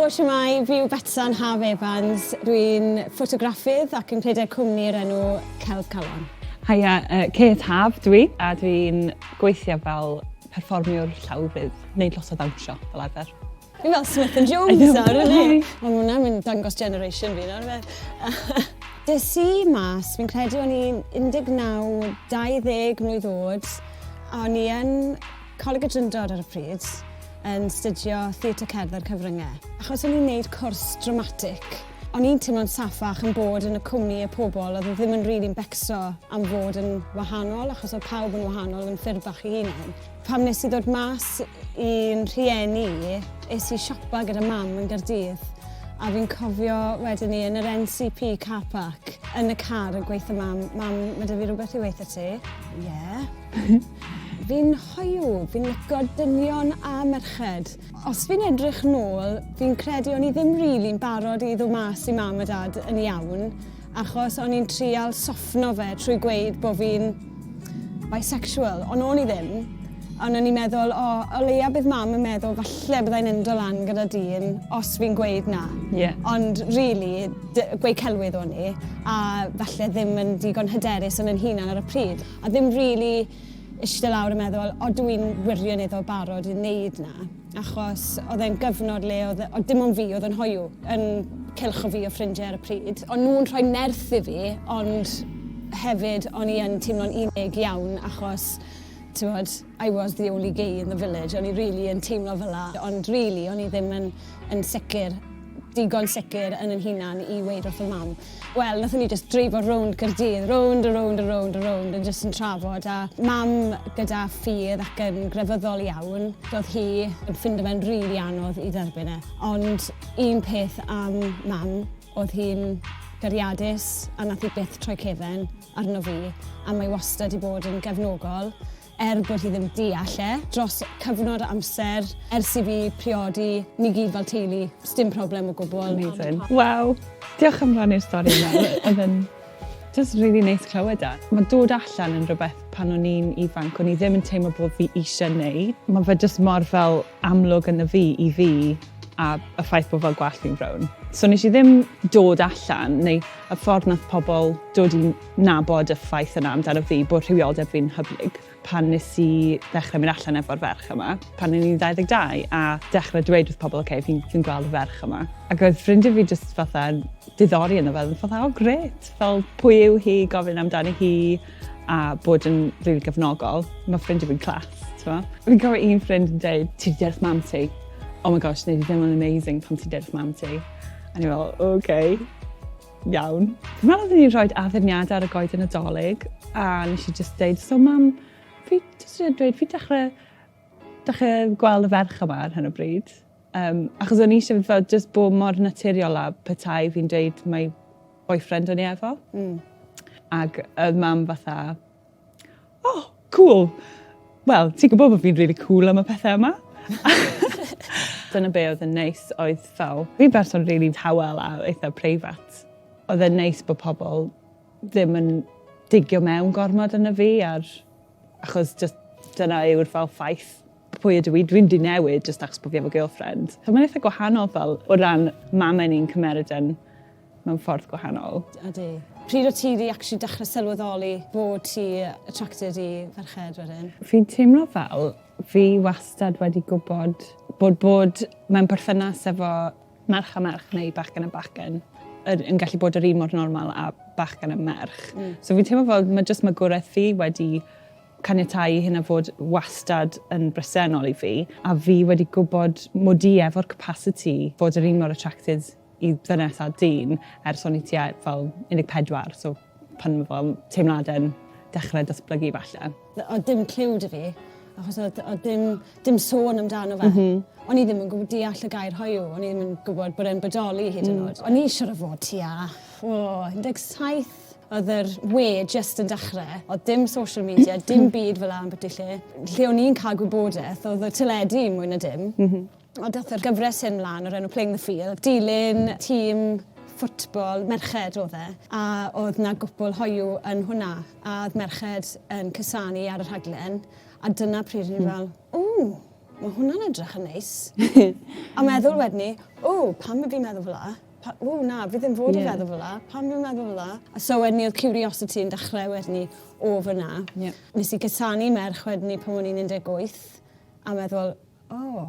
Helo, shwmae, fi yw Betsan Haf Evans. Dwi'n ffotograffydd ac yn rhedeg cwmni o'r enw Celf Calon. Haia, Kate Haf dwi, a dwi'n gweithio fel perfformiwr llawrydd, wneud lot o ddawnsio fel arfer. Fi fel Smith and Jones nawr, yna. Mae hwnna'n mynd dangos generation fi nawr, fe. Des i mas, fi'n credu o'n i'n 19, 20 mlwydd oed, a o'n i yn Coleg y Drindod ar y pryd, yn studio theatr cerdd a'r cyfryngau. Achos o'n i'n neud cwrs dramatic, o'n i'n teimlo'n saffach yn bod yn y cwmni y pobl oedd ddim yn rili'n becso am fod yn wahanol, achos oedd pawb yn wahanol yn ffyrdd bach eu hunain. Pan nes i ddod mas i'n rhieni i, es i siopa gyda mam yn Gaerdydd, a fi'n cofio wedyn 'ny yn yr NCP car park, yn y car yn gweutho mam, "Mam, ma' 'da fi rhywbeth i weutho ti." "Ie?" "Fi'n hoyw, fi'n lico dynion a merched." Os fi'n edrych nôl, fi'n credu o'n i ddim rili'n barod i ddod mas i mam a dad yn iawn, achos o'n i'n trial soffno fe trwy gweud bo' fi'n bisexual, ond o'n i ddim. Ond o'n i'n meddwl, o, o leia bydd mam yn meddwl falle byddai'n endo lan gyda dyn os fi'n gweud na. Ond really, gweud celwydd o'n i, a falle ddim yn digon hyderus yn 'yn hunan ar y pryd. A ddim really ishte lawr a meddwl, o, dw i'n wirioneddol barod i wneud 'na. Achos oedd e'n gyfnod le oedd, oedd dim ond fi oedd yn hoyw yn cylch o fi o ffrindiau ar y pryd. O'n nhw'n rhoi nerth i fi, ond hefyd o'n i yn teimlo'n unig iawn achos, t'mod, I was the only gay in the village. O'n i rili yn teimlo fel 'a, ond rili o'n i ddim yn, yn sicr digon sicr yn 'yn hunan i weud wrth fy mam. Wel, nathon ni jyst dreifo rownd Caerdydd, rownd a rownd a rownd a rownd, yn jyst yn trafod, a mam gyda ffydd ac yn grefyddol iawn, doedd hi yn ffindo fe'n rili anodd i dderbyn e. Ond un peth am mam, oedd hi'n gariadus a nath hi byth troi cefen arno fi, a mae wastad 'di bod yn gefnogol. Er bod hi ddim deall e, dros cyfnod o amser, ers i fi priodi, ni gyd fel teulu, sdim problem o gwbl. Amazing. Waw. Diolch am rannu'r stori yna. Oedd yn just really neis clywed e. Mae dod allan yn rhywbeth pan o'n i'n ifanc, o'n i ddim yn teimlo bod fi eisiau neud. Mae fe just mor fel amlwg yn y fi i fi a y ffaith bod fel gwallt fi'n frown. So nes i ddim dod allan, neu y ffordd nath pobl dod i nabod y ffaith yna amdano fi, bod rhywioldeb fi'n hyblyg, pan nes i ddechrau mynd allan efo'r ferch yma, pan o'n i'n 22, a dechrau dweud wrth pobl, okay, fi'n fi gweld y ferch yma. Ac oedd ffrindiau fi just fatha diddori ynddo fel, fatha, oh great, fel pwy yw hi, gofyn amdani hi, a bod yn rili really gefnogol. Mae ffrindiau fi'n class, ti'n Fi'n cofio un ffrind yn dweud, ti wedi dweud wrth mam ti? Oh my gosh, neu di ddim yn amazing pan ti'n dweud wrth mam ti. A ni'n fel, okay iawn. Fi'n meddwl oedden ni'n rhoi addurniadau ar y goeden Nadolig a nes i just deud, so mam, fi jyst yn dweud, fi dechrau, dechrau gweld y ferch yma ar hyn o bryd. Achos o'n i eisiau fel just bod mor naturiol a petai fi'n dweud mae boyfriend o'n i efo. Ac oedd mam fatha, oh, cool. Wel, ti'n gwybod bod fi'n really cool am y pethau yma. Dyna be oedd yn neis oedd fel, fi'n berson really tawel a eitha preifat. Oedd e'n neis bod pobl ddim yn digio mewn gormod yna fi ar, achos just dyna yw'r fel ffaith pwy ydw i, dwi'n di newid just achos bod fi efo girlfriend. So mae'n eitha gwahanol fel o ran mamau ni'n cymeryd yn mewn ffordd gwahanol. Ydy. Pryd o ti 'di actually dechrau sylweddoli bod ti attracted i ferched wedyn? Fi'n teimlo fel fi wastad wedi gwybod bod bod mewn perthynas efo merch a merch neu bachgen a bachgen yn, yn gallu bod yr un mor normal a bachgen a merch. So fi'n teimlo fel mae just magwraeth fi wedi caniatáu i hynna fod wastad yn bresennol i fi a fi wedi gwybod mod i efo'r capacity fod yr un mor attracted i ddynes a dyn ers o'n i tua fel 14, so pan mae fel teimladau'n dechrau datblygu falle. Oedd dim cliw 'da fi, achos oedd, oedd dim, dim sôn amdano fe. O'n i ddim yn gwybod deall y gair hoyw, o'n i ddim yn gwybod bod e'n bodoli hyd yn oed. O'n i siŵr o fod tua, o, 17, oedd yr we jyst yn dechrau. Oedd dim social media, dim byd fel 'a ambyti lle. Lle o'n i'n cael gwybodaeth oedd y teledu mwy na dim. Ond dath yr gyfres hyn mlan o'r enw Playing the Field, dilyn tîm ffwtbol merched o'dd e, a o'dd 'na gwpwl hoyw yn hwnna, a o'dd merched yn cusanu ar y rhaglen, a dyna pryd o'n i fel, ww! mae hwnna'n edrych yn neis. A meddwl wedyn ni, o, pam fi'n meddwl fel 'a? O, na, fi ddim fod i feddwl fel 'a. Pam fi'n meddwl fel 'a? A so wedyn ni oedd curiosity yn dechrau wedyn ni o fyna. Nes i gusanu merch wedyn ni pan o'n i'n 18 a meddwl, o,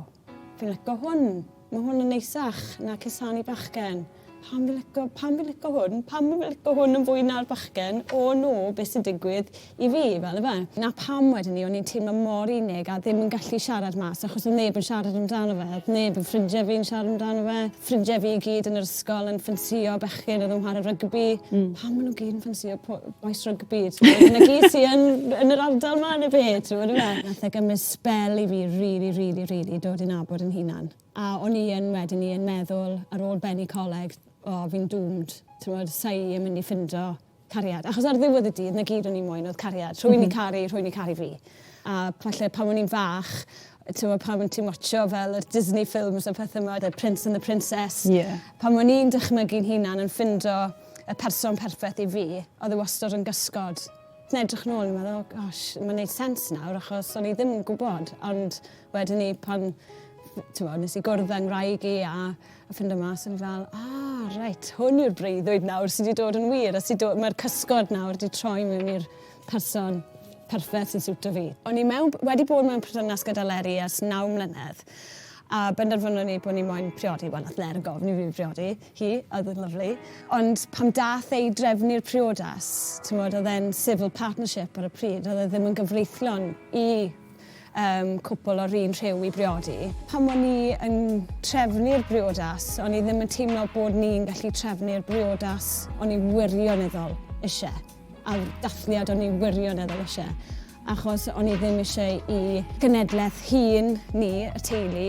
fi'n lico hwn. Mae hwn yn neisach na cusanu bachgen. Pam fi'n lico hwn? Pam fi'n lico hwn yn fwy na'r bachgen? O no, beth sy'n digwydd i fi, fel y fe. Na pam wedyn ni, o'n i'n teimlo mor unig a ddim yn gallu siarad mas, achos oedd neb yn siarad amdano fe. Oedd neb yn ffrindiau fi'n siarad amdano fe. Ffrindiau fi i gyd yn yr ysgol yn ffansio bechgyn oedd yn chwarae rygbi. Pam maen nhw gyd yn ffansio bois rygbi? Na gyd sy yn yr ardal ma neu beth, ti'n gwbod fe? Nath e gymryd spel i fi really, really, really dod i nabod yn hunan. A o'n i yn wedyn ni yn meddwl ar ôl bennu coleg, o, fi'n doomed. Ti'n gwbod, sa i yn mynd i ffindo cariad. Achos ar ddiwedd y dydd, na gyd o'n i moyn oedd cariad. Rhywun i caru, rhywun i caru fi. A falle pan o'n i'n fach, ti'n gwbod, pan ti'n watcho fel y Disney films a pethau yma, The Prince and the Princess. Pan o'n i'n dychmygu'n hunan yn ffindo y person perffaith i fi, oedd e wastad yn gysgod. Yn edrych nôl, yn meddwl, oh gosh, mae'n neud sens nawr, achos o'n i ddim yn gwybod. Ond wedyn ni, pan, ti'n gwbod, nes i gwrdd â ngwraig i a ffindo mas, o'n i fel, ah, reit, hwn yw'r breuddwyd nawr sydd wedi dod yn wir, a sydd mae'r cysgod nawr wedi troi mewn i'r person perffaith sy'n siwto fi. O'n i wedi bod mewn perthynas gyda Leri ers 9 mlynedd, a benderfynon ni bod ni moyn priodi. Wel, nath Leri gofyn i fi priodi hi, oedd yn lyfli. Ond pam dath ei drefnu'r priodas, ti'n gwbod, oedd e'n civil partnership ar y pryd, oedd e ddim yn gyfreithlon i cwpl o'r un rhyw i briodi. Pan o'n i yn trefnu'r briodas, o'n i ddim yn teimlo bod ni'n gallu trefnu'r briodas o'n i wirioneddol eisiau. A'r dathliad o'n i wirioneddol eisiau. Achos o'n i ddim eisiau i genedlaeth hun ni, y teulu,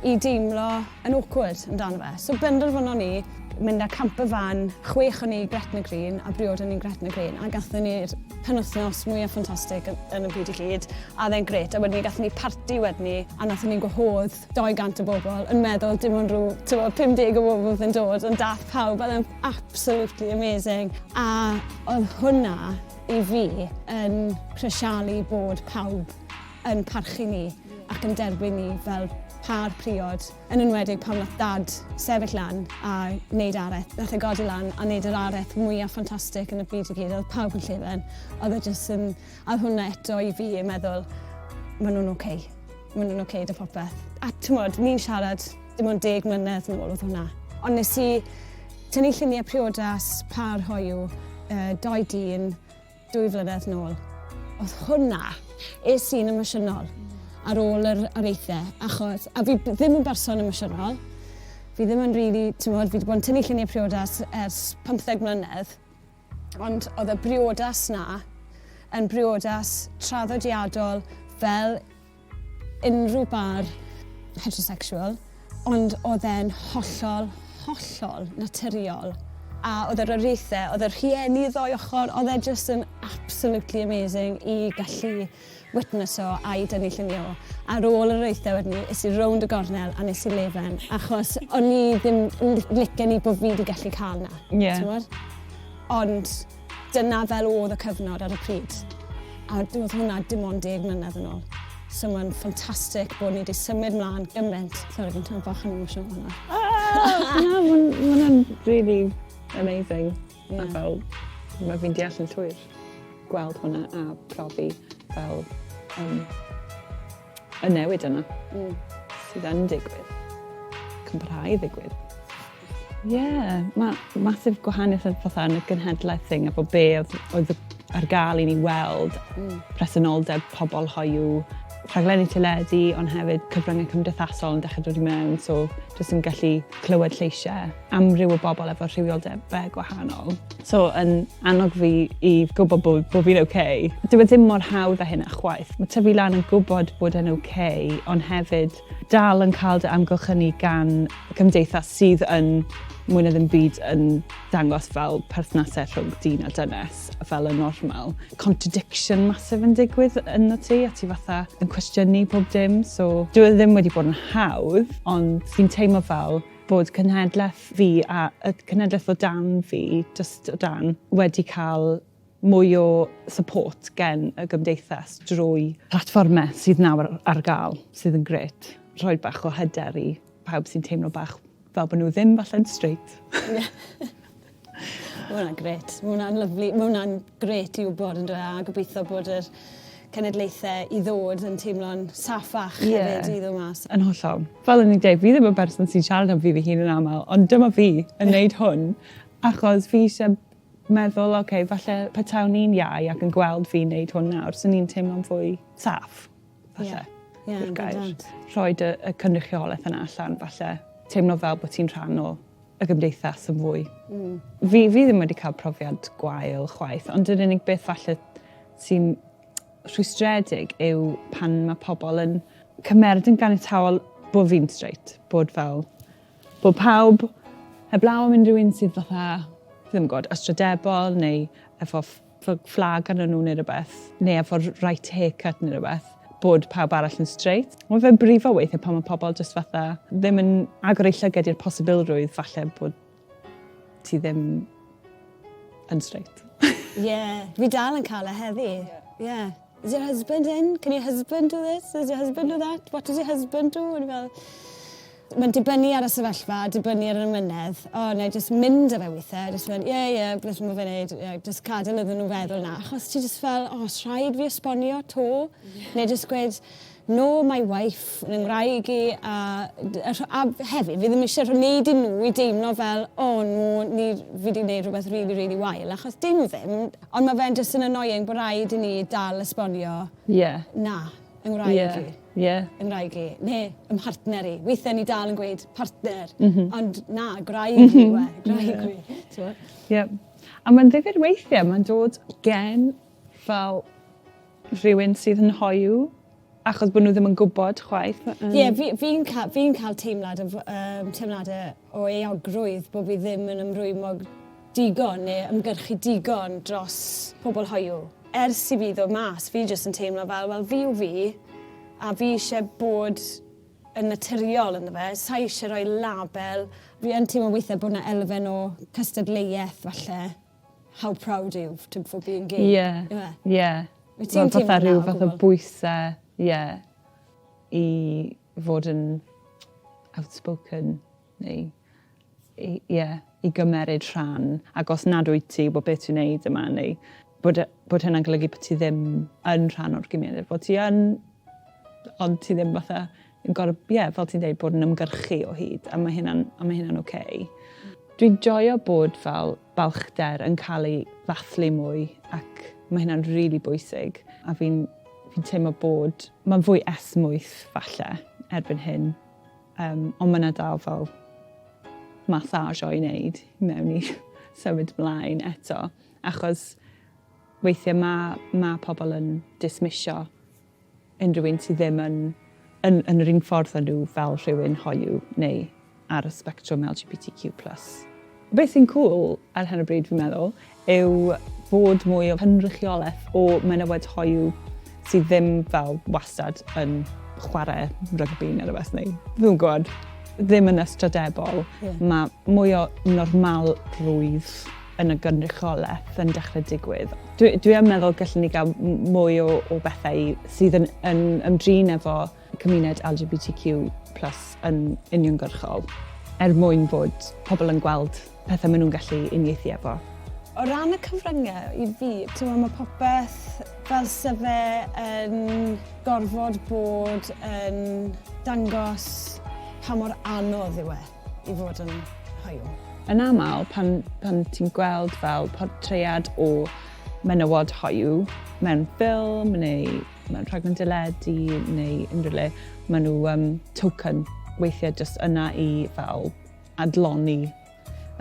i deimlo yn awkward amdano fe. So benderfynon ni mynd â camper van, chwech o'n ni i Gretna Green a briodon ni'n Gretna Green a gathon ni'r penwythnos mwyaf ffantastig yn y byd i gyd a oedd e'n grêt. A wedyn ni gathon ni parti wedyn ni a nathon ni'n gwahodd 200 o bobl yn meddwl dim ond rhyw, ti'n 50 o bobl oedd yn dod, ond dath pawb, oedd e'n absolutely amazing. A oedd hwnna i fi yn crisialu bod pawb yn parchu ni ac yn derbyn ni fel par priod, yn enwedig pan nath Dad sefyll lan a wneud araith. Nath e godi lan a wneud yr araith mwyaf ffantastig yn y byd i gyd. Oedd pawb yn llefen. Oedd e jyst yn... A oedd hwnna eto i fi yn meddwl, maen nhw'n oce. Okay. Maen nhw'n oce okay 'da popeth. A ti'n ni'n siarad dim ond 10 mlynedd nôl oedd hwnna. Ond nes i tynnu lluniau priodas par hoiw, doi dyn, 2 flynedd nôl. Oedd hwnna, es i'n emosiynol ar ôl yr areithau, achos, a fi ddim yn berson emosiynol, fi ddim yn really, ti'n modd, fi wedi bod yn tynnu lluniau priodas ers 15 mlynedd, ond oedd y briodas na yn briodas traddodiadol fel unrhyw bar heterosexual, ond oedd e'n hollol, hollol naturiol. A oedd yr areithau, oedd y rhieni ddoi ochr, oedd e just yn absolutely amazing i gallu witness o a i dynnu lluniau o. Ar ôl yr areithau wedyn ni, es i rownd y gornel a nes i lefen, achos o'n i ddim licen i bod fi wedi gallu cael na. T'mod? Ond dyna fel oedd y cyfnod ar y pryd. A oedd hwnna dim ond 10 mlynedd yn ôl. So mae'n ffantastig bod ni wedi symud mlaen gymaint. Sorry, fi'n teimlo bach yn emotional hwnna. Ah, na, mae'n ma really amazing. Yeah. A fel, mae fi'n deall yn llwyr gweld hwnna a profi fel y newid yna sydd yn digwydd. Ac yn parhau i ddigwydd. Ie, yeah, mae massive gwahaniaeth yn fatha yn y genhedlaeth thing efo be oedd ar gael i ni weld presenoldeb pobl hoiw, rhaglenni teledu, ond hefyd cyfryngau cymdeithasol yn dechrau dod i mewn, so jyst yn gallu clywed lleisiau amryw o bobl efo rhywioldebau gwahanol. So yn annog fi i gwybod bod fi'n okay. Dyw e ddim mor hawdd â hynna chwaith. Mae tyfu lan yn gwybod bod e'n okay, ond hefyd dal yn cael dy amgylchynu gan cymdeithas sydd yn mwy na ddim byd yn dangos fel perthnasau rhwng dyn a dynes fel y normal. Contradiction massive yn digwydd yno ti a ti fatha yn cwestiynu pob dim. So dyw e ddim wedi bod yn hawdd, ond fi'n teimlo fel bod cenhedlaeth fi a y cenhedlaeth o dan fi, just o dan, wedi cael mwy o support gen y gymdeithas drwy platfformau sydd nawr ar gael, sydd yn grêt. Rhoi bach o hyder i pawb sy'n teimlo bach fel bod nhw ddim falle'n straight. Mae hwnna'n grêt. Mae hwnna'n lyfli. Mae hwnna'n grêt i wybod yn dweud a gobeithio bod yr cenedlaethau i ddod yn teimlo'n saffach yeah. hefyd i ddod mas. Yn hollol. Fel o'n i'n dweud, fi ddim yn berson sy'n siarad am fi fy hun yn aml, ond dyma fi yn neud hwn, achos fi eisiau meddwl, oce, okay, falle petawn i'n iau ac yn gweld fi'n neud hwn nawr, sy'n ni'n teimlo'n fwy saff, falle. Yeah. Yeah, yw'r gair. Rhoi y, y cynrychiolaeth yna allan, falle. Teimlo fel bod ti'n rhan o y gymdeithas yn fwy. Fi, fi ddim wedi cael profiad gwael chwaith, ond yr unig beth falle sy'n rhwystredig yw pan mae pobl yn cymeryd yn ganiataol bod fi'n straight, bod fel, bod pawb heblaw am unrhyw un sydd fatha, fi ddim yn gwybod, ystrydebol neu efo fflag arnyn nhw neu rhywbeth, neu efo'r right haircut neu rhywbeth, bod pawb arall yn straight. Mae fe'n brifo weithiau pan mae pobl jyst fatha ddim yn agor eu llygad i'r posibilrwydd falle bod ti ddim yn straight. Yeah, fi dal yn cael e heddi. Yeah. Is your husband in? Can your husband do this? Does your husband do that? What does your husband do? O'n i fel, Mae'n dibynnu ar y sefyllfa, dibynnu ar yr ymwynedd. O, neu jyst mynd â fe weithiau, jyst mynd, ie, yeah, ie, yeah, beth mae fe'n neud, yeah, jyst cadael iddyn nhw feddwl na. Achos ti jyst fel, o, oh, rhaid fi esbonio to. Yeah. Neu jyst gweud, no, my wife, yn ngwraig i, a, a, a hefyd, fi ddim eisiau wneud i nhw i deimlo fel, o, oh, no, ni, fi wedi gwneud rhywbeth really, really wael, achos dim ddim. Ond mae fe'n jyst yn annoying bod rhaid i ni dal esbonio. Yeah. Na, yng ngwraig yeah. i. Yeah. Yng ngwraig i. Neu, ym mhartner i. Weithiau ni dal yn gweud partner, mm -hmm. ond na, gwraig mm -hmm. i we, gwraig yeah. i. Yeah. A mae'n ddifyr weithiau, mae'n dod gen fel rhywun sydd yn hoyw, achos bod nhw ddim yn gwybod chwaith. Ie, yeah, fi'n fi, fi fi cael teimlad, teimladau o euogrwydd bod fi ddim yn ymrwymo digon neu ymgyrchu digon dros pobl hoyw. Ers i fi ddod mas, fi jyst yn teimlo fel, wel, fi yw fi, a fi eisiau bod yn naturiol ynddo fe. Sa eisiau rhoi label. Fi yn teimlo weithiau bod yna elfen o cystadleuaeth falle. How proud are you to, for being gay? Ie. Yeah. Ie. Yeah. Wyt ti'n teimlo fatha rhyw fath o bwysau, ie, yeah, i fod yn outspoken neu i, yeah, i gymeryd rhan, ac os nad wyt ti, bod beth ti'n neud yma, neu bod, bod hynna'n golygu bod ti ddim yn rhan o'r gymuned, bod ti yn, ond ti ddim fatha, yn gorfod, ie, yeah, fel ti'n dweud, bod yn ymgyrchu o hyd, a mae hynna'n, a mae hynna'n oce. Okay. Dwi'n joio bod fel balchder yn cael ei ddathlu mwy, ac mae hynna'n rili really bwysig, a fi'n fi teimlo bod, mae'n fwy esmwyth falle erbyn hyn. Ond mae yna dal fel massage o'i wneud mewn i symud mlaen eto. Achos weithiau mae, mae pobl yn dismisio unrhyw un sydd ddim yn, yn, yn yr un ffordd â nhw fel rhywun hoyw neu ar y spectrwm LGBTQ+. Beth sy'n cool ar hyn o bryd fi'n meddwl yw bod mwy o cynrychiolaeth o menywod hoyw sydd ddim fel wastad yn chwarae rygbi neu rhywbeth neu fi'n gwybod, ddim yn ystrydebol. Yeah. Mae mwy o normalrwydd yn y gynrychiolaeth yn dechrau digwydd. Dwi, dwi yn meddwl gallwn ni gael mwy o, o bethau sydd yn, yn ymdrin efo cymuned LGBTQ plus yn uniongyrchol er mwyn bod pobl yn gweld pethau maen nhw'n gallu uniaethu efo. O ran y cyfryngau, i fi, ti'n mae popeth fel se fe yn gorfod bod yn dangos pa mor anodd yw e i fod yn hoyw. Yn aml, pan, pan ti'n gweld fel portread o menywod hoyw mewn ffilm neu mewn rhaglen deledu neu unrhyw le, maen nhw um, token weithiau jyst yna i fel adloni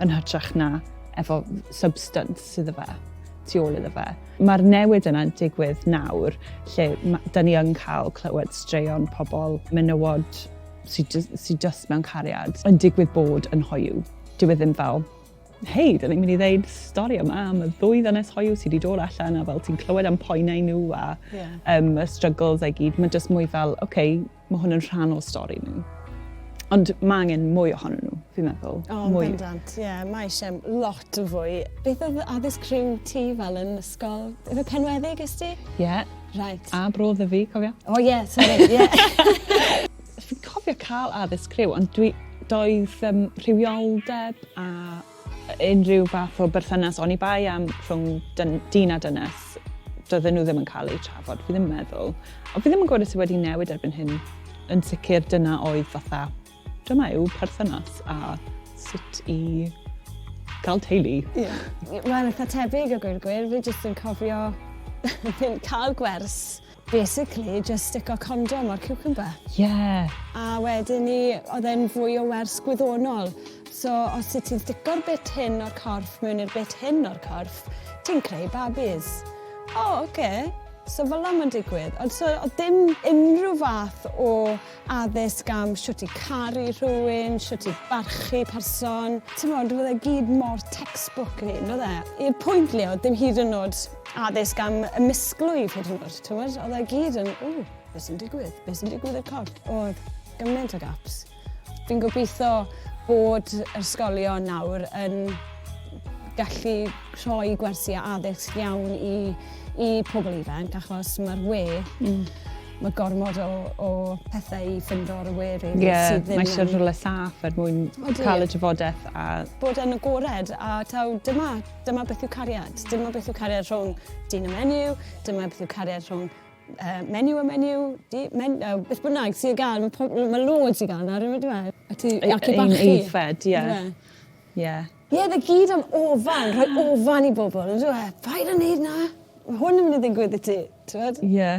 yn hytrach na efo substance iddo fe, tu ôl iddo fe. Mae'r newid yna'n digwydd nawr, lle ma, da ni yn cael clywed straeon pobl menywod sydd just, sy just mewn cariad yn digwydd bod yn hoyw. Dyw e ddim fel, hei, da ni'n mynd i ddeud stori yma am y ddwy ddynes hoyw sydd wedi dod allan a fel ti'n clywed am poenau nhw a yeah. um, y struggles a'i gyd. Mae jyst mwy fel, oce, okay, mae hwn yn rhan o'r stori nhw. Ond mae angen mwy ohonyn nhw, fi'n meddwl. O, mwy. Bendant, ie. Yeah, mae eisiau lot o fwy. Beth oedd addysg rhyw ti fel yn ysgol? Efe Penweddig ys ti? Ie. Yeah. Right. A bro fi, cofio? O ie, yeah, sorry, ie. Yeah. Fi'n cofio cael addysg rhyw, ond dwi, doedd rhywioldeb a unrhyw fath o berthynas oni bai am rhwng dyn, dyn a dynes, doedden nhw ddim yn cael eu trafod, fi ddim yn meddwl. Ond fi ddim yn gwybod os yw wedi newid erbyn hyn. Yn sicr dyna oedd fatha, dyma yw perthynas a sut i gael teulu. Ie. Yeah. Wel, eitha tebyg o gweud gwir, fi jyst yn cofio fi'n cael gwers basically just stico condom ar cucumber. Yeah. A wedyn ni, oedd e'n fwy o wers gwyddonol. So os ti ti'n stico'r bit hyn o'r corff mewn i'r bit hyn o'r corff, ti'n creu babis. O, oh, oce. Okay. So fel 'na mae'n digwydd. Ond so, oedd dim unrhyw fath o addysg am shwt i caru rhywun, shwt i barchu person. Ti'n modd, oedd e gyd mor textbook i ni, oedd e? I'r pwynt le oedd dim hyd yn oed addysg am y misglwyf hyd yn oed, ti'n modd? Oedd e gyd yn, ww, beth sy'n digwydd? Beth sy'n digwydd i'r corff? Oedd gymaint o gaps. Fi'n gobeithio bod yr ysgolion nawr yn gallu rhoi gwersi a addysg iawn i pobl ifanc, achos mae'r we, mae gormod o pethau i ffindo ar y we, really, sydd ddim. Mae eisiau rhywle saff er mwyn cael y trafodaeth a bod e'n agored a taw dyma beth yw cariad. Dyma beth yw cariad rhwng dyn a menyw, dyma beth yw cariad rhwng menyw a menyw, di, beth bynnag sydd gael, mae loads i gael nawr, yw e? A ti, ac i Un barchu. Aeddfed, ie. Yndyfe? Ie. Ie, yeah, gyd am ofan, rhoi ofan i bobl, yn dweud, paid â neud na, mae hwn yn mynd i ddigwydd i ti, ti'n gwbod? Ie.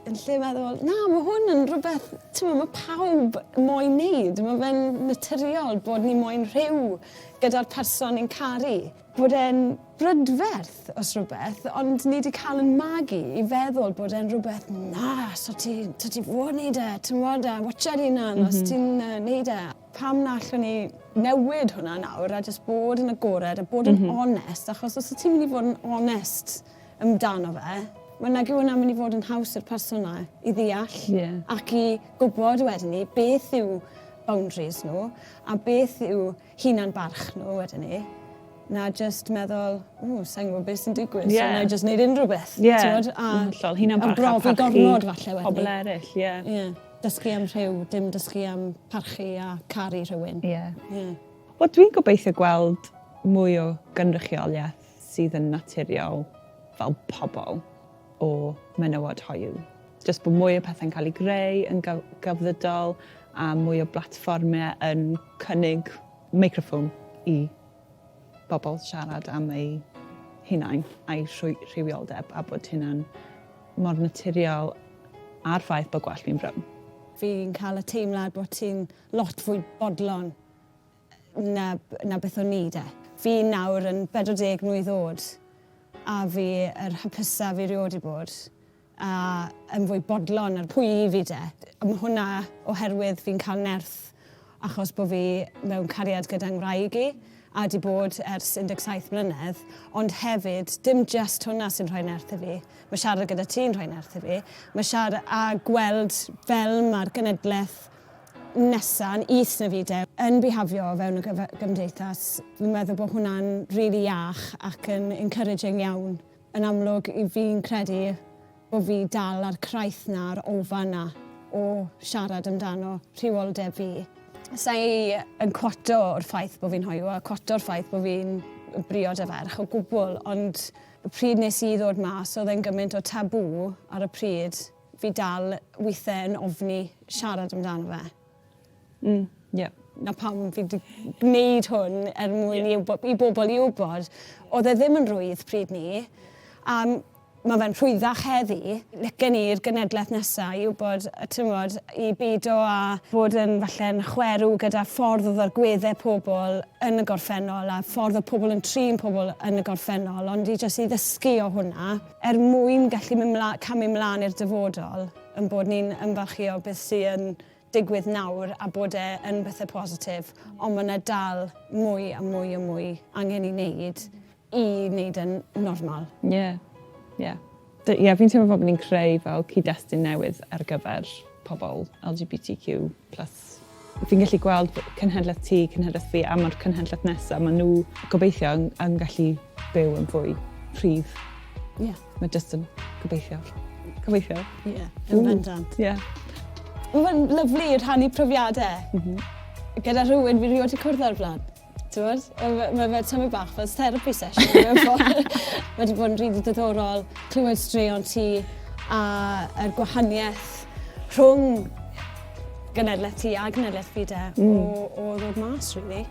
Yn lle meddwl, na, mae hwn yn rhywbeth, ti'n gwbod, mae pawb moyn neud, mae fe'n naturiol bod ni moyn rhyw gyda'r person ni'n caru. Bod e'n brydferth os rhywbeth, ond ni wedi cael yn magu i feddwl bod e'n rhywbeth, na, so ti fod neud e, ti'n gwbod, a watcha di hunan os ti'n neud e. Pam na allwn ni newid hwnna nawr a jyst bod yn agored a bod yn onest, achos os ti'n mynd i fod yn onest amdano fe, mae nag yw hwnna'n mynd i fod yn haws i'r person na i ddeall ac i gwybod wedyn ni beth yw boundaries nhw a beth yw hunan barch nhw wedyn ni, na just meddwl, ww, sa'n gwybod beth sy'n digwydd, so na i just neud unrhyw beth. T'mod, a Yn hollol, hunan barch a brofi parchu gormod falle wedyn pobl ni. eraill, ie. Ie. Dysgu am rhyw, dim dysgu am parchu a caru rhywun. Ie. Ie. Wel, dwi'n gobeithio gweld mwy o gynrychioliaeth sydd yn naturiol fel pobl o menywod hoyw. Just bod mwy o pethau'n cael ei greu yn gelfyddydol a mwy o blatfformau yn cynnig meicroffon i bobl siarad am eu hunain a'i rhywioldeb a bod hynna'n mor naturiol a'r ffaith bod gwallt fi'n brown. Fi'n cael y teimlad bod ti'n lot fwy bodlon na beth o'n i de. Fi nawr yn 40 mlwydd oed a fi yr hapusaf fi rioed i bod a yn fwy bodlon ar pwy i fi de. A mae hwnna oherwydd fi'n cael nerth achos bod fi mewn cariad gyda ngwraig i a di bod ers 17 mlynedd, ond hefyd dim just hwnna sy'n rhoi nerth i fi. Mae siarad gyda ti'n rhoi nerth i fi. Mae siarad a gweld fel mae'r genedlaeth nesa'n is na fi de, yn bihafio o fewn y gymdeithas. Fi'n meddwl bod hwnna'n rili iach ac yn encouraging iawn. Yn amlwg, i fi'n credu bod fi dal ar craith na, ar ofan na o siarad amdano rhywioldeb fi. Sa i yn cwato o'r ffaith bod fi'n hoyw a cwato o'r ffaith bod fi'n briod â ferch o gwbl, ond y pryd nes i ddod mas, oedd e'n gymaint o tabŵ ar y pryd, fi dal weithiau yn ofni siarad amdano fe. Na pam fi 'di gwneud hwn er mwyn i bobl i wybod. Oedd e ddim yn rhwydd pryd ni, a mae fe'n rhwyddach heddi. Licen i'r genedlaeth nesaf i wybod, ti'n i beido â bod yn falle'n chwerw gyda ffordd oedd agweddau pobl yn y gorffennol a ffordd oedd pobl yn trin pobl yn y gorffennol, ond i jyst i ddysgu o hwnna er mwyn gallu mynd camu mlaen i'r dyfodol yn bod ni'n ymfalchio beth sy'n digwydd nawr a bod e yn bethau positif, ond mae yna dal mwy a mwy a mwy angen i wneud yn normal. Ie. Ie, fi'n teimlo fel bod ni'n creu fel cyd-destun newydd ar gyfer pobl LGBTQ+. Fi'n gallu gweld cenhedlaeth ti, cenhedlaeth fi, a mae'r cenhedlaeth nesaf, maen nhw gobeithio yn, yn gallu byw yn fwy rhydd. Mae jyst yn gobeithio. Gobeithio. Ie, yeah, yn bendant. Ie. Yeah. Mae fe'n lyfli rhannu profiadau gyda rhywun fi rioed 'di cwrdd o'r blaen. T'mod? Mae fe tymed bach fel therapy session mewn ffordd. Mae 'di bod yn rili diddorol clywed straeon ti a yr gwahaniaeth rhwng genedlaeth ti a genedlaeth fi de o ddod mas rili.